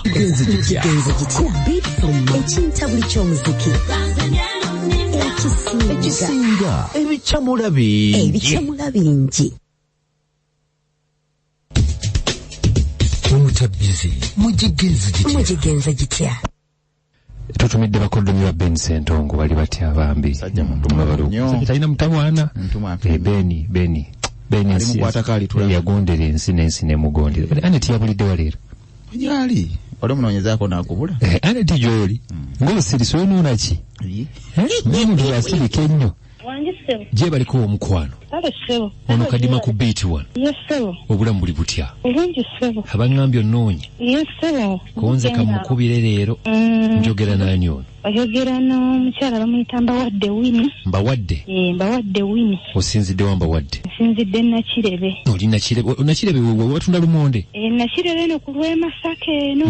Genze gitya? Genze gitya? Beat ekintabuli ky'omuziki ekisinga Ekisinga ebicamula bingi. Ebicamula bingi. Omutabbizi mugigenze gitya? Mugigenze gitya? Tutumidde bakoddomi ba Ben Ssentongo, bali batya bambi? Musajja muntu mulalu nnyo. Musajja talina mutawaana. Muntu mwafi. Eh, Beni Beni Beni Ali ensi- mukwatako alitulaba. Yagondera ensi n'ensi nemugondera. Anet yabulidde wa leero? Gyali oli omunoonyezaako nakubula. Eh, Anet gy'oli ng'osirise onuuna ki? Omuntu asirika ennyo. Wangi ssebo. Gye baliko omukwano. Kale ssebo. Ono kadima ku beat wano. Ye ssebo. Obulamu buli butya? Bulungi ssebo. Abaŋŋambye onnoonye. Ye ssebo. Konze kamukubire leero. Njogera n'ani ono? Oyogera n'omukyala bamuyita Mbawadde Wini. Mbawadde? Eh, Mbawadde Wini. Osinzidde wa Mbawadde? Nsinzidde Nakirebe. Oli Nakirebe, Nakirebe we batunda lumonde? Eh, Nakirebe eno ku lw'e Masaka eno.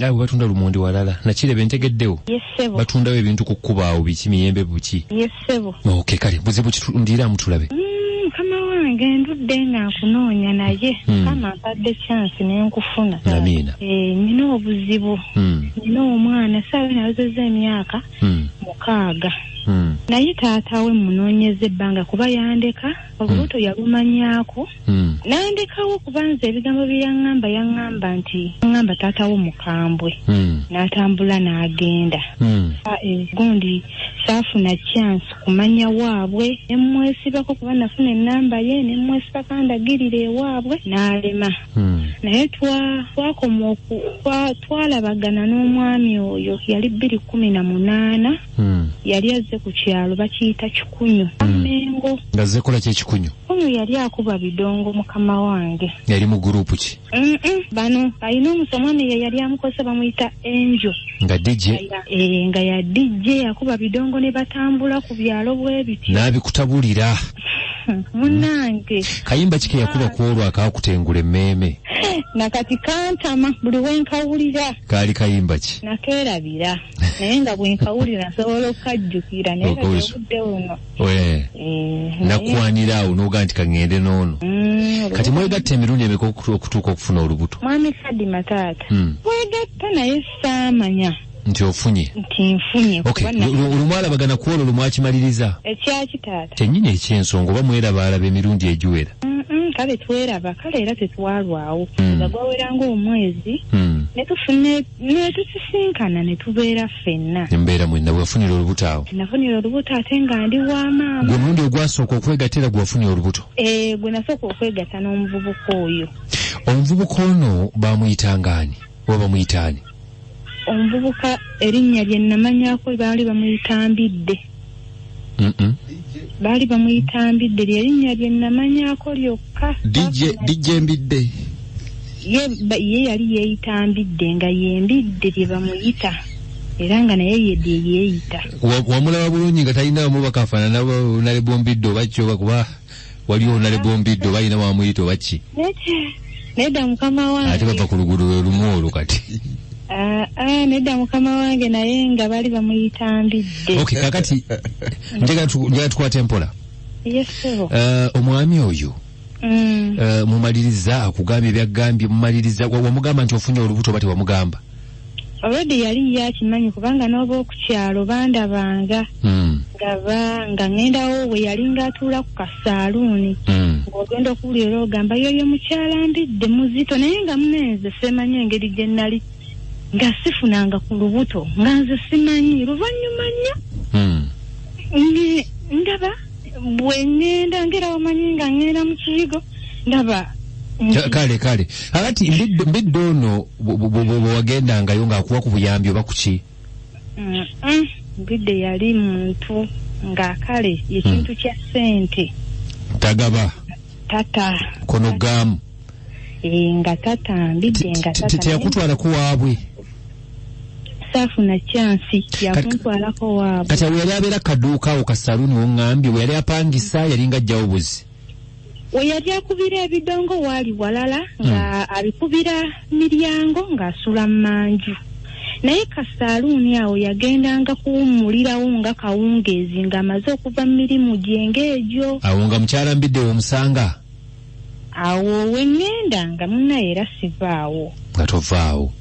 Awo batunda lumonde walala. Nakirebe ntegeddewo. Ye ssebo. Batundawo ebintu ku kkubo awo, biki, miyembe buki. Ye ssebo. Okay, kale buzibu kitundiramu tulabe. Mukama wange ndudde nga nkunoonya naye Mukama mpadde chance ne nkufuna. Amiina. Eh, nina obuzibu. Nina omwana saawa nawezezza emyaka 6. Naye taata we munoonyeza ebbanga kuba yandeka olubuto yalumanyaako. Nandekawo kuba nze ebigambo bye yaŋŋamba, yaŋŋamba nti yaŋŋamba taata wo mukambwe. N'atambula n'agenda. Gundi saafuna chance kumanya waabwe, ne mmwesibako kuba nafuna ennamba ye, ne mmwesibako andagirira ewaabwe n'alema. Naye twakoma twalabagana n'omwami oyo yali 2018. Yali azze ku kyalo bakiyita Kikunyu. Mengo. Ng'azze kukola ki ekikunyu? Kikunyu yali akuba bidongo mukama wange. Yali mu gurupu ki? Bano alina omwami ye yali amukozesa bamuyita Angel. Nga DJ? Nga ya DJ akuba bidongo ne batambula ku byalo bwe bityo. N'abikutabulira. Munnange. Kayimba ki ke yakuba ku olwo akaakutengula emmeeme? Nakati kantama buli we nkawulira. Kaali kayimba ki? Nakeerabira. Naye nga bwe nkawulira nsobola okukajjukira naye kati obudde buno. Nakwanira awo n'ogaa nti kaŋŋende n'ono. Kati mwegatta emirundi emeka okutuuka okufuna olubuto? Mwami Kadima taata. Mwegatta naye saamanya. Nti ofunye? Nti nfunye. Okay, lumwalabagana ku olwo lumwakimaliriza? Ekyaki taata? Kyennyini eky'ensonga oba mwerabaalaba emirundi egiwera? Kale tweraba, kale era tetwalwawo. Nga gwaweranga omwezi, ne tusisinkana ne tubeera ffenna. Embeera mwenna bwe wafunira olubuto awo? Nafunira olubuto ate nga ndi wa maama. Gwe mulundi ogwasooka okwegatta era gwe wafunira olubuto? Eh, gwe nasooka okwegatta n'omuvubuka oyo. Omuvubuka ono bamuyitanga ani? Oba bamuyita ani? Omuvubuka erinnya lye namanyako baali bamuyita Mbidde. Baali bamuyita Mbidde, lye erinnya lye namanyako lyokka. DJ Mbidde. Ye yali yeeyita Mbidde nga ye Mbidde lye bamuyita. Era nga naye ye lye yeeyita. Wamulaba bulungi nga talina bakafaanana Honorable Mbidde oba ki oba kuba waliwo Honorable Mbidde oba alina wamuyita oba ki? Nedda mukama wange. Ate bava ku luguudo lwe lumu olwo kati. Nedda mukama wange naye nga bali bamuyita Mbidde. Okay, kakati njagala tukwate mpola. Yes, ssebo. Omwami oyo mumaliriza akugambye ebyagambye, mumaliriza wamugamba nti ofunye olubuto oba tewamugamba? Already yali yakimanyi kubanga n'oba okukyalo bandabanga nga ŋŋendawo we yali ng'atuula ku kasaaluuni. Ng'ogenda okuwulira ogamba yoyo mukyala Mbidde muzito, naye nga munenze seemanyi engeri gye nnali nga sifunanga ku lubuto nga nze simanyi luvannyuma nnyo. Ndaba bwe ŋŋenda ngera omanyi nga ŋŋenda mu kiyigo ndaba. Kale kale akati Mbidde ono bwe wagendangayo ng'akuwa ku buyambi oba ku ki? Mbidde yali muntu nga kale ekintu kya ssente. Tagaba. Tata. Kono gaamu. Nga tata Mbidde nga tata. Teyakutwalako waabwe? Saafuna chansi yakuntwalako waabwe. Kati awo yali abeera kaduuka awo kasaluuni woŋŋambye we yali apangisa yalinga ajjawo buzi? We yali akubira ebidongo waali walala nga abikubira miryango ng'asula mmanju. Naye kasaaluuni awo yagendanga kuwummulirawo nga kawungeezi ng'amaze okuva mu mirimu gye ng'egyo. Awo nga mukyala Mbidde w'omusanga? Awo we ŋŋendanga munnaye era sivaawo. Nga tovaawo.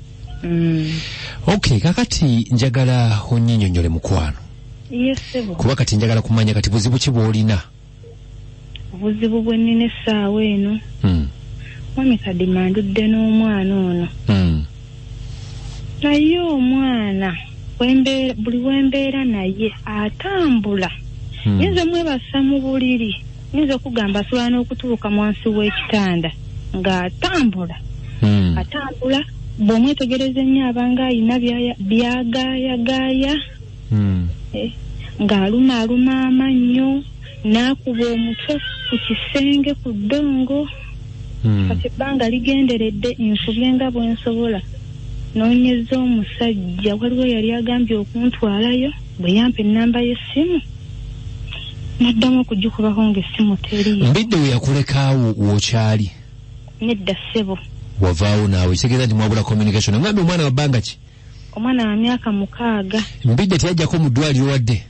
Okay, kakati njagala onnyinyonnyole mukwano. Yes, ssebo. Kuba kati njagala kumanya kati buzibu ki bw'olina. Obuzibu bwe nnina essaawa eno. Mwami Kadima ndudde n'omwana ono. Naye omwana buli wembeera naye atambula. Nyinza mwebasa mu buliri, nyinza okugamba asobola n'okutuuka wansi w'ekitanda ng'atambula. Atambula, bw'omwetegereza ennyo abanga ayina byagaayagaaya. Ng'alumaaluma amannyo, n'akuba omutwe ku kisenge ku ddongo. Kati ebbanga ligenderedde nfubye nga bwe nsobola. Noonyeza omusajja, waliwo yali agambye okuntwalayo, bwe yampa ennamba y'essimu naddamu okugikubako ng'essimu teriiyo. Mbidde we yakulekaawo w'okyali? Nedda ssebo. Wavaawo naawe, kitegeeza nti mwabula communication. Ngambye omwana wa bbanga ki? Omwana wa myaka 6. Mbidde teyajjako mu ddwaliro wadde?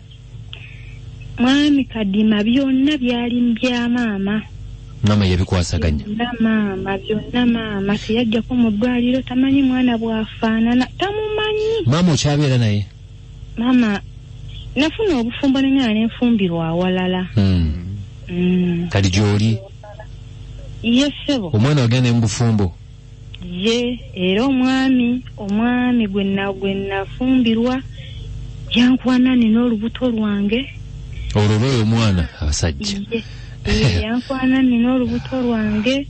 Mwami Kadima byonna byali bya maama. Maama yabikwasaganya. Byonna maama, byonna maama teyajjako mu ddwaliro, tamanyi mwana bw'afaanana, tamumanyi. Maama okyabeera naye? Maama nafuna obufumbo nengana nenfumbirwa awalala. Kati gy'oli? Ye ssebo. Omwana wagenda naye mu bufumbo? Ye, era omwami gwe nafumbirwa yankwana nina olubuto lwange. Olwo lw'oyo omwana abasajja. Ye, yankwana nina olubuto lwange.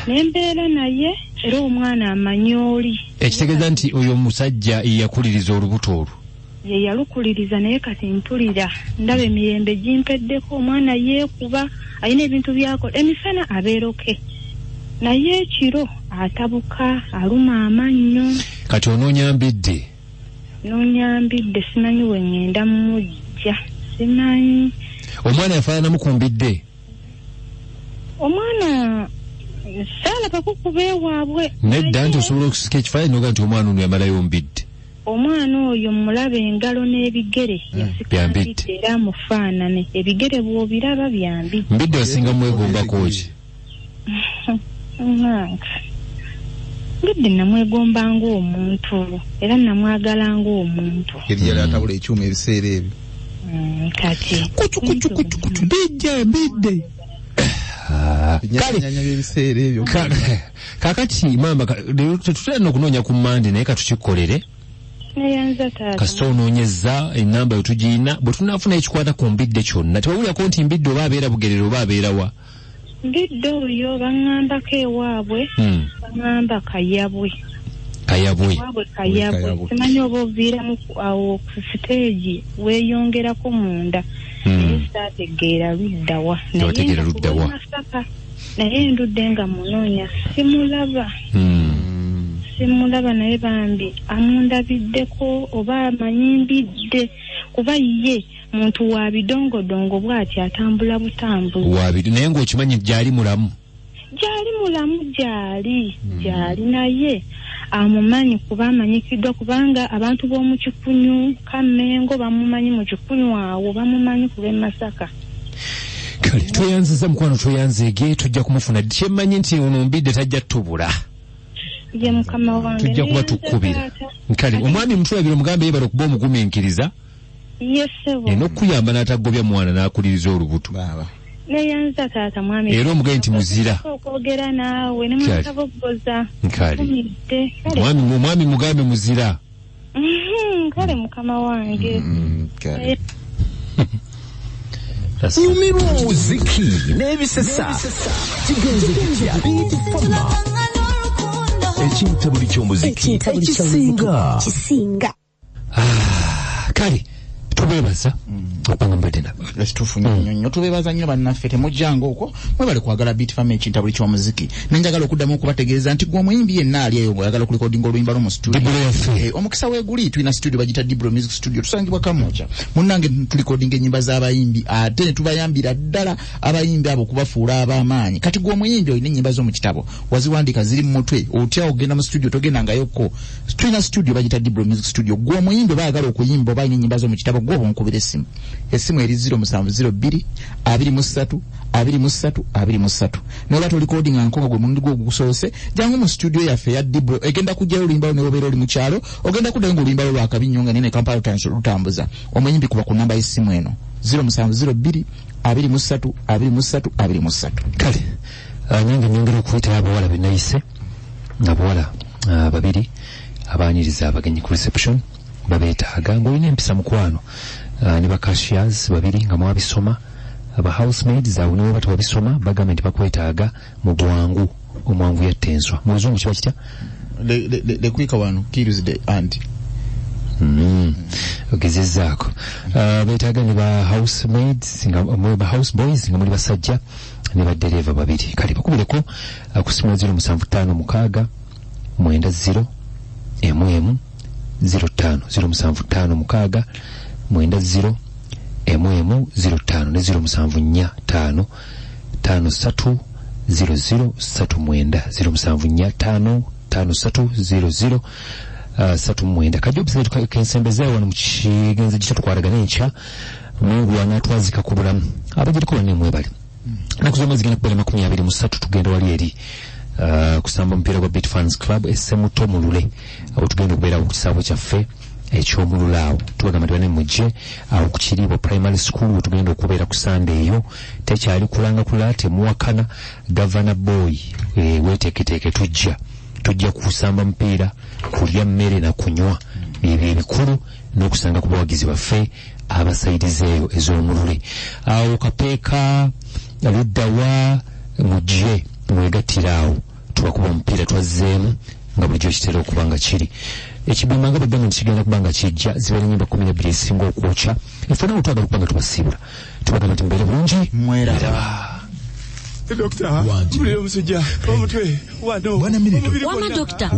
Nembeera naye era omwana amanyi oli. Ekitegeeza nti oyo omusajja yakuliriza olubuto olwo? Ye yalukuliriza, naye kati mpulira ndaba emirembe gimpeddeko, omwana yeekuba, alina ebintu by'akola, emisana abeeroke, naye ekiro atabuka, aluma amannyo. Kati onoonya Mbidde? Noonya Mbidde, simanyi we ŋŋenda mujja, simanyi. Omwana yafaananamu ku Mbidde? Omwana saalabako kuba ewaabwe. Nedda nti osobola okusika ekifaananyi n'ogaa nti omwana ono yamalayo Mbidde. Omwana oyo mulaba engalo n'ebigere yasika Mbidde era amufaanane, ebigere bw'obiraba bya Mbidde. Mbidde wasinga mwegombako ki? Mbidde namwegomba ng'omuntu era namwagala ng'omuntu. Yali yali atabula ekyuma ebiseera ebyo. Kati kucu kucu kucu kucu Mbidde Mbidde. Kale ebyo. Kakati maama leero tetutera n'okunoonya ku Mmande, naye katukikolere. Kasita onoonyeza ennamba yo tugiyina, bwe tunaafuna ekikwata ku Mbidde kyonna. Tewawulirako nti Mbidde oba abeera Bugerere oba abeera wa? Mbidde oyo baŋŋambako ewaabwe, baŋŋamba Kayabwe. Kayabwe. Ewaabwe Kayabwe. Simanyi oba oviiramu awo ku siteegi weeyongerako munda. Naye saategeera ludda wa. Tewategeera ludda wa. Naye ndudde nga munoonya simulaba. Simulaba, naye bambi amundabiddeko oba amanyi Mbidde, kuba ye muntu wa bidongodongo bw'ati atambula butambuzi. Wabido, naye ng'okimanyi gy'ali mulamu? Gy'ali mulamu, gy'ali, gy'ali, naye amumanyi kuba amanyikiddwa, kubanga abantu b'omu Kikunyu Kammengo bamumanyi, mu Kikunyu awo bamumanyi ku lw'e Masaka. Kale tweyanziza mukwano, tweyanzeege, tujja kumufuna. Kyemmanyi nti ono Mbidde tajja ttubula. Ye mukama wange. Tujja kuba tukkubira. Kale omwami mutulabire omugambe yeebale okuba omugumiikiriza. Ye ssebo. N'okuyamba n'atagobya mwana n'akuliriza olubuto. Neyanza taata mwami. Era omugaye nti muzira. Okwogera naawe ne mutaboggoza. Kale. Omwami mugambe muzira. Kale mukama wange. Kale. Nyumirwa omuziki n'ebisesa. Kigenze kitya? Beat Fama. Ekintabuli ky'omuziki ekisinga. Kisinga. Kale tubeebaza okubanga mubadde nabo. Ekituufu nnyo nnyo tubeebaza nnyo bannaffe, temujjanga okwo mwebale kwagala Beat Fama ekintabuli ky'omuziki. Nenjagala okuddamu okubategeeza nti gwe omuyimbi yenna ali eyo ng'oyagala okulikodinga oluyimba lwo mu studio, omukisa weeguli tulina studio bagiyita Dibro Music Studio, tusangibwa Kamwokya. Munnange tulikodinga ennyimba z'abayimbi ate ne tubayambira ddala abayimbi abo okubafuula ab'amaanyi. Kati gwe omuyimbi olina ennyimba zo mu kitabo waziwandiika ziri mu mutwe, otya ogenda mu studio togendangayokko. Tulina studio bagiyita Dibro Music Studio. Gwe omuyimbi oba ayagala okuyimba oba alina ennyimba zo mu kitabo, gwe Nsaba onkubira essimu. Essimu eri 0702 23 23 23. Noba tolikodinga nkonga gwe mulundi gwo ogusoose, jangu mu studio yaffe ya Dibro, egenda kujjayo oluyimba lwo ne wobeera oli mu kyalo, ogenda kuddayo ng'oluyimba lwo lwakabi nnyo nga nene Kampala lutambuza. Omuyimbi kuba ku namba y'essimu eno 0702 23 23 23. Kale nange nyongera okuyita abawala be nayise, abawala babiri abaaniriza abagenyi ku reception babeetaaga, ng'olina empisa mukwano, ne ba cashiers babiri nga mwabisoma, aba housemaids awo nibo batewabisoma, bagamba nti bakwetaaga mu bwangu, omwangu yatta enswa. Mu luzungu kiba kitya? The quicker one kills the ant. Ogezezzaako. Beetaaga ne ba housemaids nga ba house boys nga muli basajja ne badereva babiri. Kale bakubireko ku simu 0756 90 MM 05 0756 90 MM 05 ne 0745 53 00 39 0745 53 00 39. Kajja kensembeza wano mu kigenze gitya tukwatagane enkya, Mungu anaatwazika ku bulamu. Abagiriko banne mwebale. Ennaku z'omwezi zigenda kubeera 23, tugenda wali eri kusamba omupiira gwa Beat Fans Club Essemuto Mulule. Awo tugenda okubeerawo ku kisaawe kyaffe eky'omulule awo. Tubagamba nti banne mujje awo ku Kiriibwa Primary School we tugenda okubeera ku Sande eyo. Tekyali kulanga kulala, temuwakana. Gavana Boy weeteeketeeke, tujja kusamba mupiira, kulya mmere na kunywa, ebyo ebikulu, n'okusanga ku bawagizi baffe abasaidizeeyo ez'omulule. Awo Kapeeka luddawa, mujje mwegattire awo, tubakuba omupiira twazzeemu nga bulijjo kitera okuba nga kiri. Ekibimba nga bwe nti kigenda kuba nga kijja, zibeera ennyimba 12 ezisinga okwokya. Effe nabo twagala okuba nga tubasiibula, tubagamba nti mubeere bulungi, mweraba. Dokita, mpulira omusujja, omutwe, wano. Bwana Milito. Wama dokita.